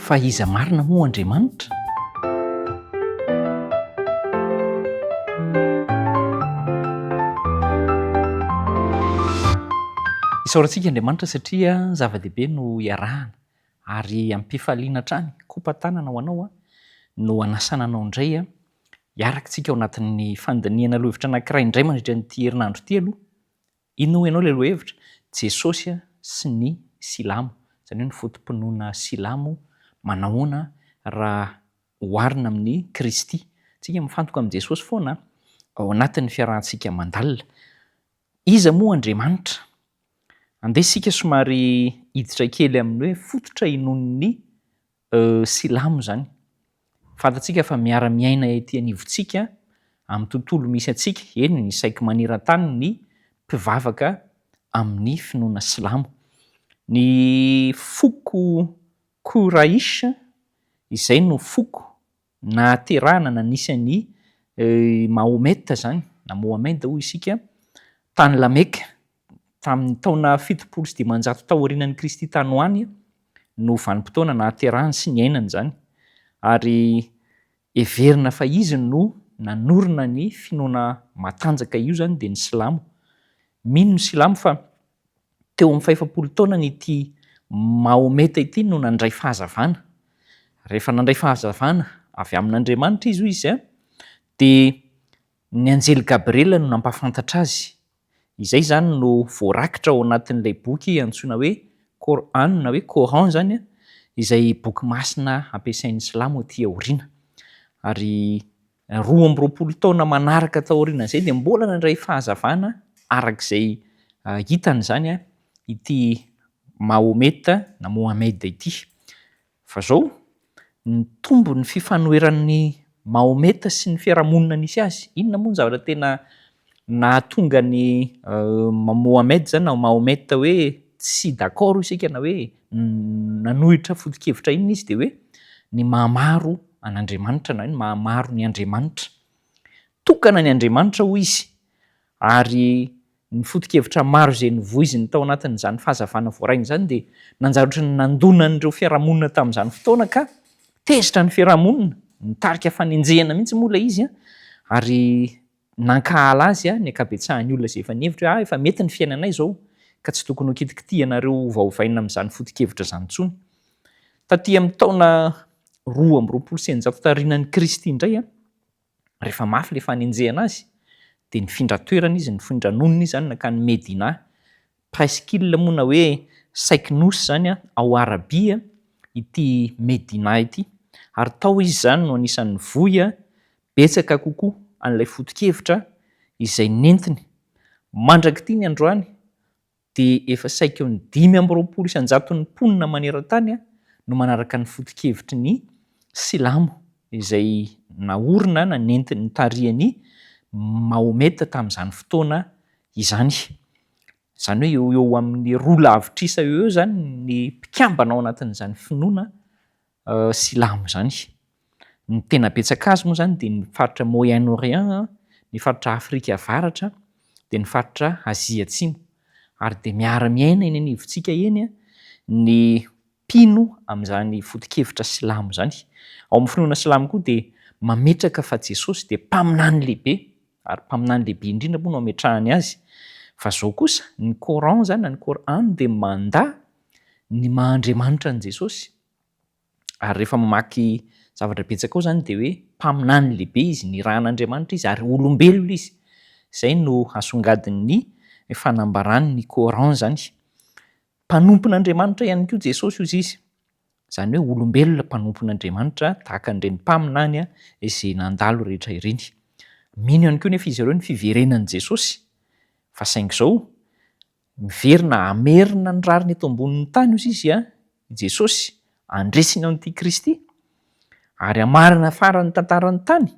Fa iza marina moa Andriamanitra? Isaorantsika Andriamanitra satria zava-dehibe no iarahana ary am-pifaliana hatrany, kopa-tanana ho anao no anasana anao indray hiaraka isika ao anatin'ny fandinihana lohahevitra anankiray indray mandritra an'ity herinandro ity aloha. Inona hoy ianao ilay lohahevitra? Jesosy sy ny Silamo, izany hoe ny foto-pinoana silamo manahoana raha oharina amin'i Kristy. Tsika mifantoka amin'i Jesosy foana ao anatin'ny fiarahantsika mandalina. Iza moa Andriamanitra? Andeha isika somary hiditra kely amin'ny hoe fototra inoan'ny silamo izany. Fantatsika fa miara-miaina ety anivontsika amin'ny tontolo misy antsika, eny ny saiky maneran-tany ny mpivavaka amin'ny finoana silamo. Ny foko Quraish izay no foko nahaterahana na nisy an'i Mahomet izany na Mohammed hoy isika tany Lameka tamin'ny taona 570 taorianan'i Kristy tany ho any no vanim-potoana nahaterahany sy niainany izany ary heverina fa izy no nanorina ny finoana matanjaka io izany dia ny silamo. Mino ny silamo fa teo amin'ny fahefapolo taonany ity Mahometa ity no nandray fahazavana. Rehefa nandray fahazavana avy amin'Andriamanitra izy hoy izy dia ny anjely Gabriela no nampahafantatra azy Izay izany no voarakitra ao anatin'ilay boky antsoina hoe Qur'an na hoe Coran izany, izay boky masina ampiasain'ny silamo aty aoriana. Ary 22 taona manaraka taorian'izay dia mbola nandray fahazavana araka izay hitany izany ity Mahomet na Mohammed ity. Fa zao, nitombo ny fifanoheran'i Mahomet sy ny fiarahamonina nisy azy. Inona moa ny zavatra tena nahatonga an'i Mohammed zany na Mahomet hoe tsy d'accord isika na hoe nanohitra foto-kevitra inona izy dia hoe ny maha-maro an'Andriamanitra na hoe ny maha-maro ny Andriamanitra. Tokana ny Andriamanitra hoy izy ary Ny foto-kevitra maro izay novoiziny tao anatin'izany fahazavana voarainy izany dia nanjary ohatry ny nandona an'ireo fiarahamonina tamin'izany fotoana ka tezitra ny fiarahamonina, nitarika fanenjehana mihitsy moa ilay izy ary nankahala azy ny ankabetsahan'ny olona izay efa nihevitra hoe ah efa mety ny fiainanay izao ka tsy tokony ho kitikitihanareo hovaovaina amin'izany foto-kevitra izany intsony. Taty amin'ny taona 622 taorianan'i Kristy indray, rehefa mafy ilay fanenjehana azy dia nifindra toerana izy, nifindra nonina izy izany nankany Medina, presqu'ile moa na hoe saiky nosy izany ao Arabia ity Medina ity, ary tao izy izany no anisan'ny nivoy betsaka kokoa an'ilay foto-kevitra izay nentiny mandrak'ity ny androany dia efa saika eo ny 25 isan-jaton'ny mponina maneran-tany no manaraka ny foto-kevitry ny Silamo izay naorina na nentin'ny nitarihan'i Mahomet tamin'izany fotoana izany. Izany hoe eo ho eo amin'ny roa lavitrisa eo ho eo izany ny mpikambana ao anatin'izany finoana silamo izany. Ny tena betsaka azy moa izany dia ny faritra Moyen Orient, ny faritra Afrika Avaratra, dia ny faritra Azia Atsimo. Ary dia miara-miaina eny anivontsika eny ny mpino amin'izany foto-kevitra silamo izany. Ao amin'ny finoana silamo koa dia mametraka fa Jesosy dia mpaminany lehibe, ary mpaminany lehibe indrindra moa no ametrahany azy. Fa izao kosa, ny Coran izany na ny Coran dia mandà ny maha Andriamanitra an'i Jesosy. Ary rehefa mamaky zavatra betsaka ao izany dia hoe mpaminany lehibe izy, nirahan'Andriamanitra izy ary olombelona izy. Izay no asongadin'ny fanambaran'ny Coran izany. Mpanompon'Andriamanitra ihany koa Jesosy hozy izy. Izany hoe olombelona mpanompon'Andriamanitra tahaka an'ireny mpaminany izay nandalo rehetra ireny. Mino ihany koa nefa izy ireo ny fiverenan'i Jesosy. Fa saingy izao, Miverina hamerina ny rariny eto ambonin'ny tany hozy izy a, i Jesosy, handresy ny antikristy, ary hamarana farany ny tantaran'ny tany,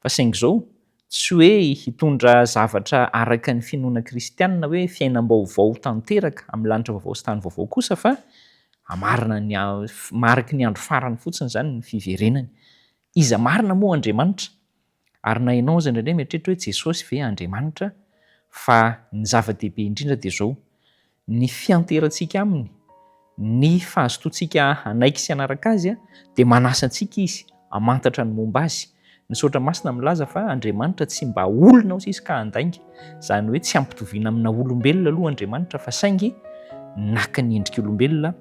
fa saingy izao, tsy hoe hitondra zavatra araka ny finoana kristianina hoe fiainam-baovao tanteraka amin'ny lanitra vaovao sy tany vaovao kosa fa hamarana ny mariky ny andro farany fotsiny izany ny fiverenany. Iza marina moa Andriamanitra? Ary na ianao aza indraindray mieritreritra hoe Jesosy ve Andriamanitra? Fa ny zava-dehibe indrindra dia izao, ny fianterantsika Aminy Ny fahazotoantsika hanaiky sy hanaraka Azy dia manasa antsika Izy hamantatra ny momba Azy. Ny Soratra Masina milaza fa Andriamanitra tsy mba olona hozy Izy ka handainga. Izany hoe tsy ampitoviana amina olombelona aloha Andriamanitra fa saingy naka ny endrik'olombelona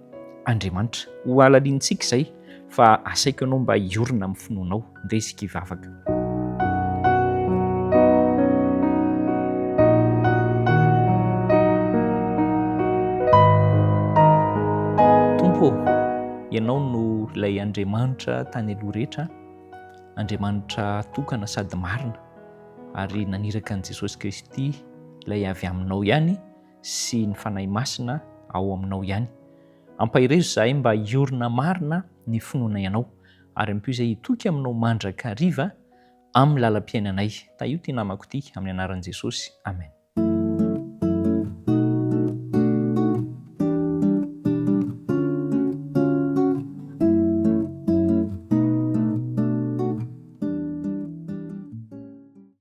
Andriamanitra. Ho halalinintsika izay fa asaiko ianao mba hiorina amin'ny finoanao. Ndeha isika hivavaka. Tompo ô, Ianao no ilay Andriamanitra tany aloha rehetra, Andriamanitra tokana sady marina, ary naniraka an'i Jesosy Kristy ilay avy aminao ihany sy ny Fanahy Masina ao aminao ihany. Ampaherezo izahay mba hiorina marina ny finoanay Anao, ary ampio izay hitoky Aminao mandrakariva amin'ny lalam-piainanay. Tahio ity namako ity, amin'ny anaran'i Jesosy. Amen.